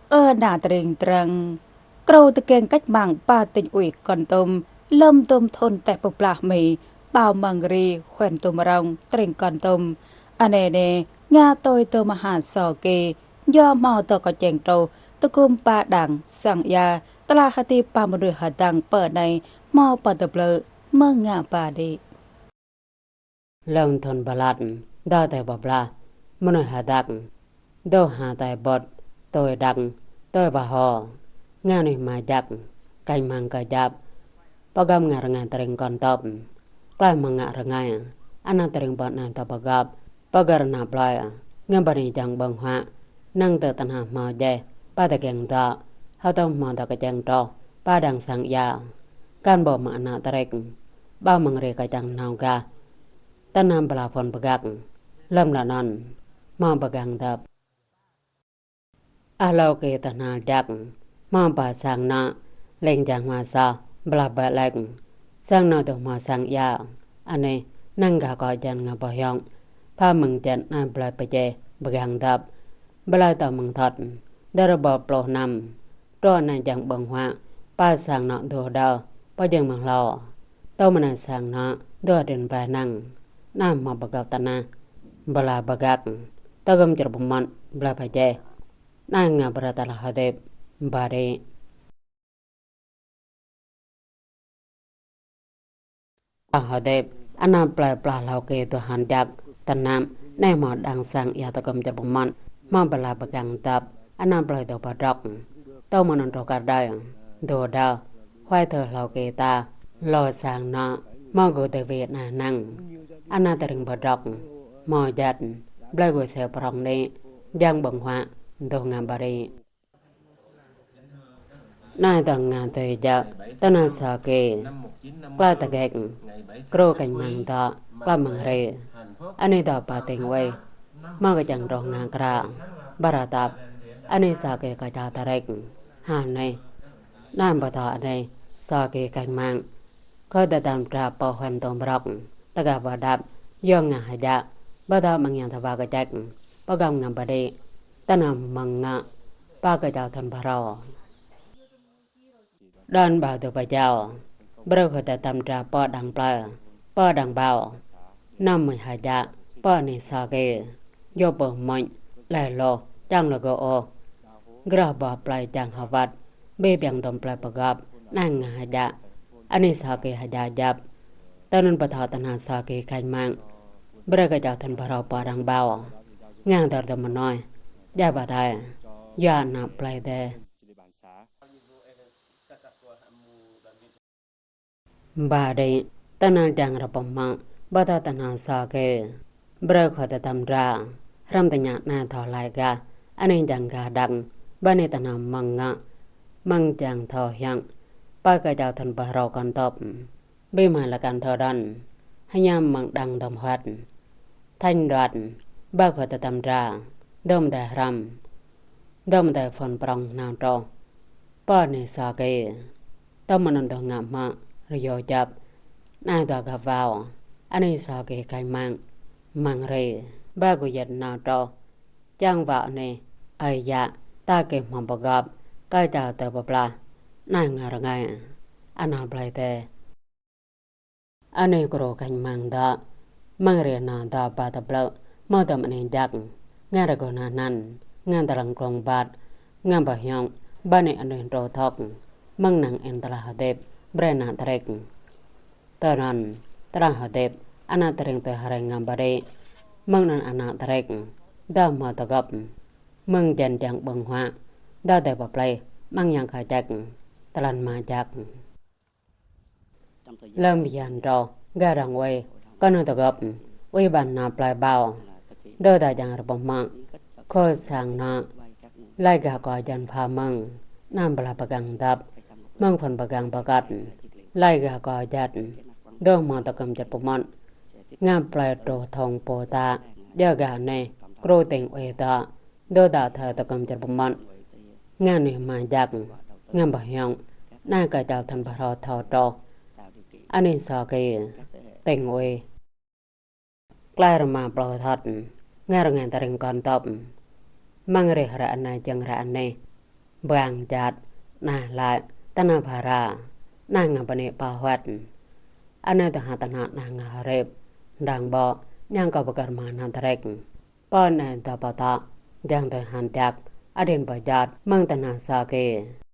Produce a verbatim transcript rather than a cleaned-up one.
Ơ ană tơring Trang, krô tơkeng cách mạng pơ tỉnh ủy Kon Tum, lơm dôm thun tĕh pơblah Mi, ƀâo mơ̆ng ri huyện Tumrong, tỉnh Kon Tum. Anai nê, ngă tui tơ mơha Sô Kê, yua hmâo tơ kơčeng truh, tơgŭm pơ đang sang ia, tơlah hơdip pơ mơnuih hơdăng pơ anai, hmâo pơ tơblư̆, mơ̆ng ngă ba đĭ. Lơm thun pơlăt, dŏ tơi pơblah, mơnuih hơdăng, dŏ ha tơi ƀut, tui đăk, tui pơhô, ngă anih mơjăk, cách mạng kơjăp, pơgop ngă rơngai tơring Kon Tum. Klaih mơ̆ng ngă rơngai, ană tơring pơ anai tơ pơgop, pơgăr ană plơi, ngă ba ni jang ƀơ̆ng huă, năng tơ tơnah hmâo jeh, pơ tơkeng dŏ, hơtŭm hmâo tơ kơčeng truh, pơ đang sang ia. Kăn ƀô̆ mă ană tơring, ƀâo mơ̆ng ri kơčăng nao gah, tơnăm pơla phun pơgăk, lơm anŭn, hmâo pơgang dăp. Hlâo kơ tơhnal jăk, hmâo pơ sang anŏ, ling jang hmua soh, pơblah pơlek, sang anŏ dŏ hmâo sang ia, anai, năng gah kơ jăn ngă pơhiong, pha mơ̆ng jăn anai plơi pơjeh, pơgang dăp, plơi tơ mơ̆ng thot, dơ̆r rơbâo pluh năm, truh anai jang ƀơ̆ng huă, pơ sang anŏ dŏ đao, pơjing mơ̆ng hlâo. Tơ mơnai sang anŏ, dŏ hơdrin pơh năng, anai hmâo pơgop tơnah, pơblah pơgăk, tơgŭm čơr pơmŏt, plơi pơjeh. Anai ngă brơi tơlah hơdip, ba đĭ. Tơlah hơdip, ană plơi plah hlâo kơ tơhan jăk, tơnăm, anai hmâo đang sang ia tơgŭm čơr pơmŏt, hmâo pơblah pơgang dăp, ană plơi dŏ pơdrŏk. Tơ mơnŭn truh kar đơi, dŏ đao, huai thơ hlâo kơ ta, lŏ sang anŏ, hmâo gơ̆ tơ wĭ anai năng. Ană tơring pơdrŏk, hmâo jăt, plơi gơ̆ sĕ prong đĭ, jang ƀơ̆ng huă, dŏ ngă ba đĭ. Anai tơ ngă tui jăk, tơnah Sô Kê, klaih tơgek, krô cách mạng dŏ, klaih mơ̆ng ri. Anai dŏ pơ tỉnh ủy, hmâo kơčăng truh ngă kră, pơrơtăp, anai Sô Kê kơčao tơring, ha anai. Anai pơtô anai, Sô Kê cách mạng, khul tơtăm dra pơ huyện Tumrong, tơgah pơđăp, yua ngă hơjă, pơtô mơ̆ng yang tơwa kơček, pơgop ngă ba đĭ, tơnăm mơ̆ng ngă, pơ kơčao thun phrâo. Đon ƀâo dŏ pơjao, brơi khul tơtăm dra pơ đang plơi, pơ đang ƀâo, năm mơi hơjă, pơ anai Sô Kê, yua pơhmư̆, laih lŏ, čang lŏ gơ̆ ôh. Grah ƀơi plơi jang hơwăt, ƀơi ƀiăng dŏm plơi pơgop, năng ngă hơjă. Anai Sô Kê hơjă jăp. Tơ anŭn pơtô tơnah Sô Kê cách mạng, brơi kơčao thun phrâo pơ đang ƀâo. Ngă dơ̆r dŏm mơnuih, djai pơdai, yua ană plơi dêh. Ba đĭ, tơnah jang rơpơh mơ̆, pơtô tơnah Sô Kê, brơi khul tơtăm dra, hrăm tơña anai thâo laĭ gah, anai jang gah đang, ba anai tơnah mơ̆ng ngă, mơ̆ng jang thâo hiăng, pơ kơčao thun phrâo Kon Tum. Ƀing mơ̆ lơkăn thâo đon, hơñam mơ̆ng đang dŏm huăt, thanh đoạt, ba khul tơtăm dra, dŏm tơi hrăm, dŏm tơi phun prong nao truh. Pơ anai Sô Kê, tơ mơnŭn dŏ ngă mă, rơyô jăp, anai dŏ gah ƀâo, anai Sô Kê cách mạng, mơ̆ng ri, ba gơ̆ yăt nao truh, čang wă anai, ơi yă, ta kơ hmâo pơgop, kơčao tơ pơblah, anai ngă rơngai, ană plơi dêh. Anai krô cách mạng dŏ, mơ̆ng ri nao dŏ pơ tơblư̆, hmâo tơm anai jăk, ngă rơgoh anăn, ngă tơlăng klông ƀat, ngă pơhiong, ba anai anai truh thŏk, mơ̆ng năng in tơlah hơdip, brơi ană tơring. Tơ anŭn, tơlah hơdip, ană tơring tui hơreng ngă ba đĭ, mơ̆ng anŭn ană tơring, dŏ hmâo tơgop, mơ̆ng jăn jang ƀơ̆ng huă, dŏ tơi pơplih, mơ̆ng yang kơček, tơlăn mơjăk. Lơm bơyan truh, gah đang ủy, kơnơ̆ng tơgop, ủy ban ană plơi ƀâo, dŏ tơ jang rơpơh mơ̆, khul sang anŏ, laĭ gah kơ jăn pha mơ̆ng, anăm pơblah pơgang dăp, mơ̆ng phun pơgang pơkăt, laĭ gah kơ jăt, dŏ hmâo tơgŭm čơr pơmŏt, ngă plơi truh thŏng pô ta, djơ̆ gah anai, krô tỉnh ủy dŏ, dŏ dŏ thâo tơgŭm čơr pơmŏt. Ngă anih mơjăk, ngă pơhiong, anai kơčao thun phrâo thâo truh. Anai Sô Kê, tỉnh ủy. Klaih rơma pluh thot, ngă rơngai tơring Kon Tum. Mơ̆ng ri hră anai jing hră anai. Bang jat, anai laĭ tơnah phara, anai ngă bơni pơhuăt. Anai tơhă tơnah anai ngă hơrip, đang ƀô̆, ñang kơ pơkơ̆r mơ̆ng anăn tơrek. Pơ anai dŏ pơtŏ, jang tui hăn jăk, adrin pơjăt, mơ̆ng tơnah sa kơ.